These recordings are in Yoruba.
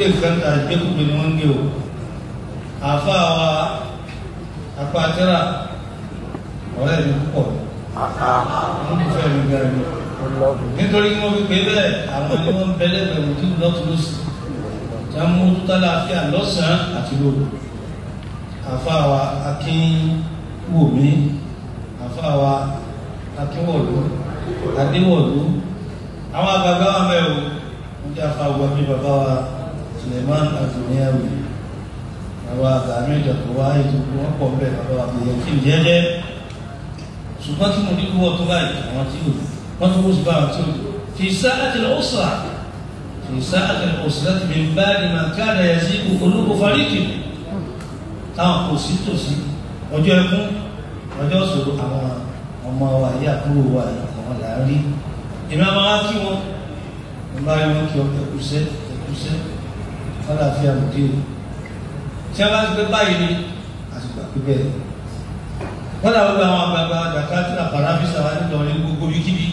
gbé nǹkan ta ìgbékúgbé ni wọ́n ń gbé o. Àáfàá wa apátẹ́rà ọ̀rẹ́ mi púpọ̀ olùfẹ́ mi gan ni. Nítorí wọ́n fi pé bẹ́ẹ̀ àwọn ni wọ́n ń bẹ lẹ́gbẹ̀ẹ́ òdì lọ́tún lọ́sì tí wọ́n mú tálàáfíà lọ́sàn-án àti lóru. Àáfàá wa Akínwùmí, àáfàá wa Akínwọ̀lú, Adéwọ̀lú, àwọn àgbàgbà wa mẹ́ o. Wọ́n jẹ́ àáfàá wa bí bàbá wa Suleiman Aduniyawi, bàbá àgbàmí ìjọba wa ètò wọn pọ̀ bẹ́ẹ̀, bàbá wa kìí kí n jẹ́jẹ́. Ṣùgbọ́n tí mo ní kú wọ́n tó báyìí, àwọn tí ò wọ́n tó wọ́n sì bá àwọn tí ò fi sáàtì l'usra fi sáàtì l'usra min ba'di ma kada yazigu qulubu fariqin. Táwọn kò sí tòsí ọjọ́ ẹkún ọjọ́ ìṣòro àwọn ọmọ wa yìí àbúrò wa yìí àwọn là ń rí. Èmi àwọn á kí wọn, mo bá rí wọn kí ọ ẹkúṣẹ́ ẹkúṣẹ́ fọláfíà lòdì o. Tí a bá gbé báyìí ni àsìkò àpébẹ̀ wọ́n làwọn gba àwọn àgbààgbà dàkátìrà paráfíìsì àwọn nílọrin gbogbo bíkíbi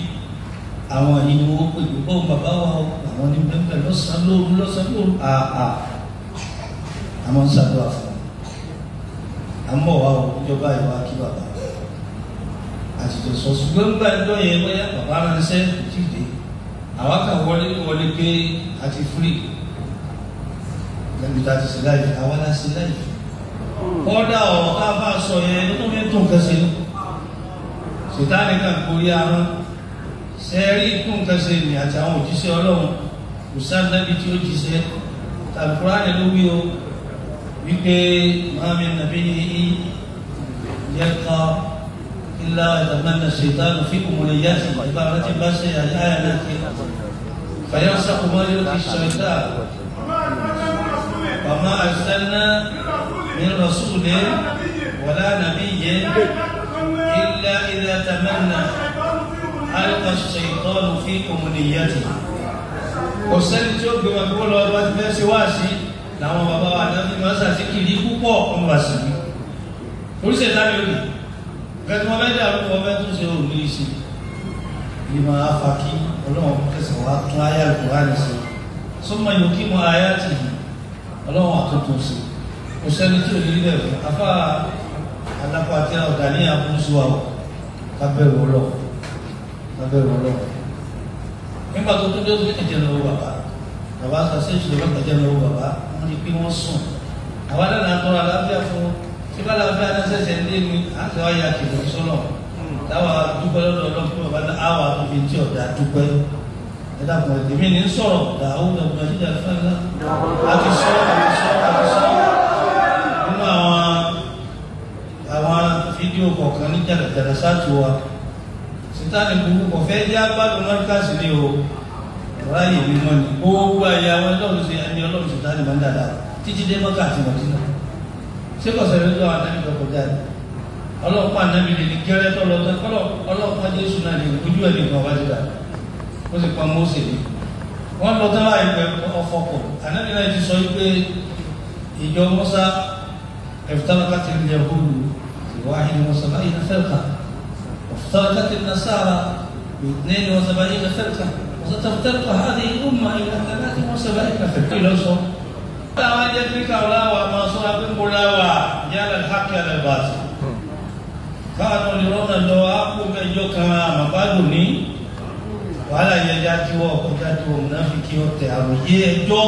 àwọn yìí ni wọ́n pè pé bọ́ọ̀ bàbá wa àwọn ní bẹ́ẹ̀ lọ́sàn-án lóru lọ́sàn-án lóru àà àmọ́ ń ṣàdúrà fún un. Àmọ́ wa ò ìjọba ìwà kí bàbá àtijọ́ sọ ṣùgbọ́n nígbà ìjọ yẹn bóyá bàbá ránṣẹ́ kò tí ì dé àwa kà wọlé wọlé pé a ti fúrì lẹ́bi tá a ti ṣe láì àwa la ṣe láì. Kọ́dà ọ̀rọ̀ tá a bá sọ yẹn ló tó fi ń tún nǹkan ṣe. Sìtáàní kan gorí ahọ́n sẹ́ẹ̀rí tún nǹkan ṣe ni àti àwọn òjíṣẹ́ Ọlọ́run kò sáà nábì tí ó jíṣẹ́ Al-Kùránì ló wí o wípé mami nàbí yẹka ilá ìtàmánà ṣètánù fi òmùnìyàtì ìbá rántí bá ṣe àyà náà kí fàyànsá kùmọ́ yóò ti ṣọ̀tà wàmá àṣẹ́nà min rasulin wàlá nabiyyin illa idha tamanna alqa ṣètánù fi òmùnìyàtì. Kò sẹ́ni tí ó gbé wọn kí wọ́n lọ wá ti fẹ́ ṣe wáàsí làwọn bàbá wa náà fi máa ń ṣàṣìkiri púpọ̀ wọn bá sì ní oríṣẹ́ ìdáni òní bẹ́ẹ̀ tí wọ́n bẹ́ẹ̀ dàrú wọn bẹ́ẹ̀ tún ṣe òní ìṣe yìí máa fa kí Ọlọ́run kẹsàn wá tún ayé Al-Kùránì ṣe súnmọ́ yòó kí mọ ayé tì í Ọlọ́run àtúntò ṣe kò sẹ́ni tí ò ní ilẹ̀ fún afá alápá àti ọ̀gá ní àkóso àwọn kábẹ́rù Ọlọ́run kábẹ́rù Ọlọ́run nígbà tó tún dé ó ẹ̀jẹ̀ lọ́wọ́ bàbá bàbá sọ sí ìṣòro ẹ̀jẹ̀ lọ́wọ́ bàbá wọ́n ní pé wọ́n sùn àwọn aláǹdà tọrọ àlàáfíà fún tí bá láàfíà náà ṣẹ̀ṣẹ̀ ń dé ní àti wáyà kìlọ̀ sọ́nà táwa dúpẹ́ lọ́dọ̀ ọlọ́pẹ́ bàbá náà àwà tó fi tí ọ̀dà dúpẹ́ ẹ dàpọ̀ èmi ní sọ̀rọ̀ dàáwó dàgbà jíjà fẹ́lá àti sọ àti sọ àti sọ nínú àwọn fídíò kọ̀ọ̀kan ní jàdàjàdà sáàtù wa sítánì burúkú kọ̀fẹ́ jẹ́ agbádùn mọ́ríkàsì ni o ráyè mímọ́ ni gbogbo ayé àwọn ọlọ́run ṣe ẹni ọlọ́run sítánì máa ń dàda títí dé Mọ́kà àti Mọ̀dínà ṣé kò sẹ́yìn lójú àwọn anábì tó kọjá ni ọlọ́pàá anábì lè ní gẹ́rẹ́ tó lọ tó kọ́lọ́ ọlọ́pàá Jésù náà lè ojú ẹ̀ nìkan wájú dà ó sì pa Mósè ní. Wọ́n lọ tán láì pẹ́ ọfọkọ̀ anábì náà ti sọ pé ìjọ Mùsá افترقت اليهود في 71 فرقة وافترقت النصارى في 72 فرقة وستفترق هذه الأمة إلى 73 فرقة. Táwọn jẹ́ fíkà ọláwà máa sọ́ra pé mo láwà yálà hákì alẹ́bàtì káwọn lè rọ́nà lọ ápò mẹ́jọ kan àmàbádùn ní wàhálà yẹn jájíwọ́ ọkọ̀ jájíwọ́ mùnáfíkí ọ̀tẹ̀ àròyé ẹjọ́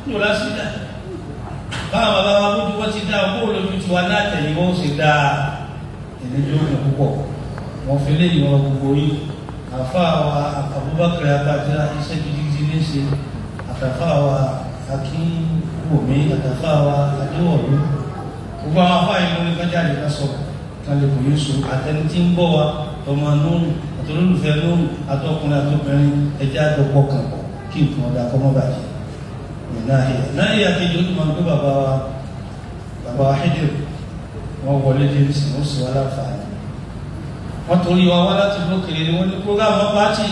ní ọlásídà báwọn bàbá wa bójú wọ́n ti dá ọkọ̀ olójú ti wá látẹ̀yìn wọ́n sì dá ẹ̀lẹ́jọ́ òkun púpọ̀ wọ́n fi lé ìwọ̀n gbogbo yìí àfa wa Abubakar abájá iṣẹ́ gidigidi ní ṣe àtàfà wa Akínwùmí àtàfà wa Adéwọ̀lú gbogbo àwọn afá yìí lórí kájáde ká sọ kálẹ̀ kò yóò so àtẹni tí ń bọ̀ wa ọmọ nóòrù àtolólùfẹ́ nóòrù àtọkùnrin àtobìnrin ẹjẹ́ àjọpọ̀ kan kí nǹkan ọ̀dà kọ́ mọ́ bàjẹ́ náà ìyá kejì ó tún máa ń gbé bàbá wa bàbá wa Hídìrì wọn wọlé dé ní sìn ó sì wá láǹfààní wọn torí wa wá láti lókèrè ni wọn ní kó káwọn pàtì